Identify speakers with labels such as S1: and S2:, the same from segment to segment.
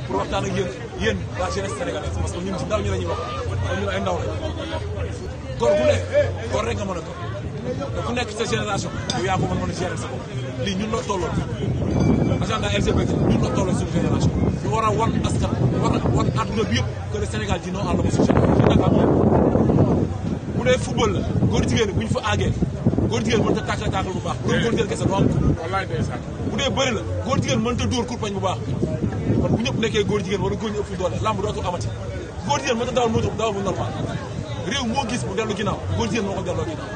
S1: pour waxtaan ak yéen waa jeunesse sénégalaise parce que ñun ci ndaw ñi la ñuy wax ñun ay ndaw la góor bu ne góor rek nga mën a góor te ku nekk sa génération yow yaa ko mën a gérer sa bopp lii ñun la tolloo agenda LGBT ñun la tolloo suñu génération ñu war a wan askan war a wan adduna bi yëpp que le Sénégal di non à l'homosexualité bu dee football la góor jigéen bu ñu fa àggee góor jigéen mënut a tàkkal bu baax bu doon góor jigéen kese doo am bu dee bëri la góor jigéen mënut a dóor kurpañ bu baax kon bu ñëpp nekkee góor jigéen wala góor ñu ëpp doole lamb dootul amati góor jigéen mënut a dawal moto dawal bu normal réew moo gis mu dellu ginnaaw góor jigéen moo ko delloo ginnaaw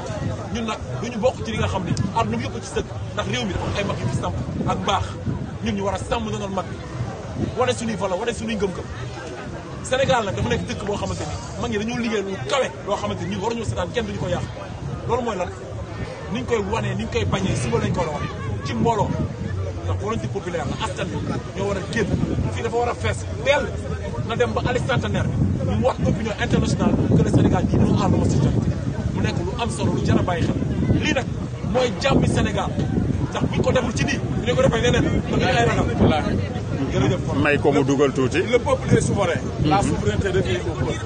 S1: ñun nag duñu bokk ci li nga xam ni àdduna bi yëpp ci sëkk ndax réew mi dafa ay mag yu fi samp ak baax ñun ñu war a sàmm na noonu mag bi wane suñuy valeur wane suñuy ngëm-ngëm Sénégal nag dafa nekk dëkk boo xamante ni mag ñi dañoo liggéey lu kawe loo xamante ni ñun waruñu seetaan kenn duñu ko yàq loolu mooy lan niñ koy wanee niñ koy bañee suba lañ ko war a wane ci mbooloo ndax volonté populaire la askan bi ñoo war a génn fii dafa war a fees dell na dem ba année centenaire bi mu wax opinion internationale que le Sénégal di non à l'homosexualité mu nekk lu am solo lu jar a bàyyi xel lii nag mooy jàmmi Sénégal ndax buñ ko deful ci nii ñu ko defee neneen da ngay ay ragal
S2: may ko mu dugal tuuti.
S3: Le peuple est souverain. La souveraineté revient au peuple.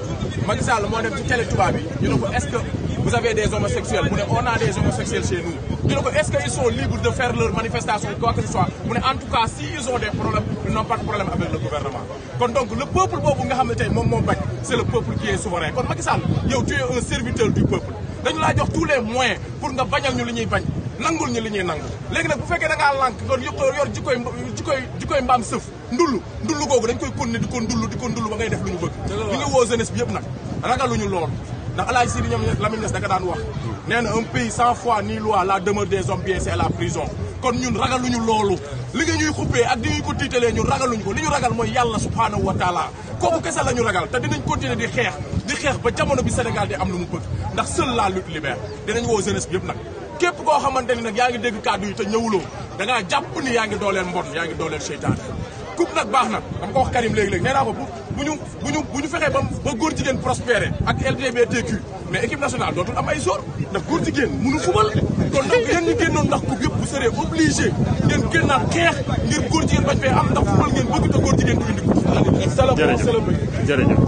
S3: Macky Sall moo dem ci télé tubaab bi ñu ne ko est-ce que vous avez des homosexuels mu ne on a des homosexuels chez nous. ñu ne ko est-ce que ils sont libres de faire leur manifestation quoi que ce soit mu ne en tout cas si ils ont des problèmes ils n'ont pas de problème avec le gouvernement. kon donc le peuple boobu nga xam ne tey moom moo bañ c'est le peuple qui est souverain kon Macky Sall yow tu es un serviteur du peuple dañu laa jox tous les moyens pour nga bañal ñu li ñuy bañ nangul ñu li ñuy nangu léegi nag bu fekkee da ngaa lànk doon yor jikkoy mbaam sëf ndullu googu dañ koy continuer di ko ndullu ba ngay def lu ñu bëgg ñu ngi woo jeunesse bi yëpp nag ragaluñu loolu ndax Alaaji Sidi ñoom Lamine Niass da nga daan wax nee na un pays sans foi ni loi la demeure des hommes bien c'est la prison kon ñun ragaluñu loolu li nga ñuy xuppee ak di ñuy ko tiitalee ñun ragaluñu ko li ñu ragal mooy yàlla subhanahu wa taala kooku kese la ñu ragal te dinañ continuer di xeex ba jamono bi Sénégal di am lu mu bëgg ndax seule la lutte libère dinañ woo jeunesse bi yëpp nag képp koo xamante ni nag yaa ngi dégg kàddu yi te ñëwuloo da ngaa jàpp ni yaa ngi dooleel mbon yaa ngi dooleel seytaane coupe nag baax na dama ko wax Karim léegi-léegi nee naa ko bu ñu fexee ba góor jigéen prospéré ak LGBTQ mais équipe nationale dootul am ay jour ndax góor jigéen mënu fubal kon donc yéen ñi génnoon ndax coupe yëpp vous serez obligé ngeen génnaat xeex ngir góor jigéen bañ fee am ndax fubal ngeen bëgg te góor jigéen du indi ko.
S2: jërëjëf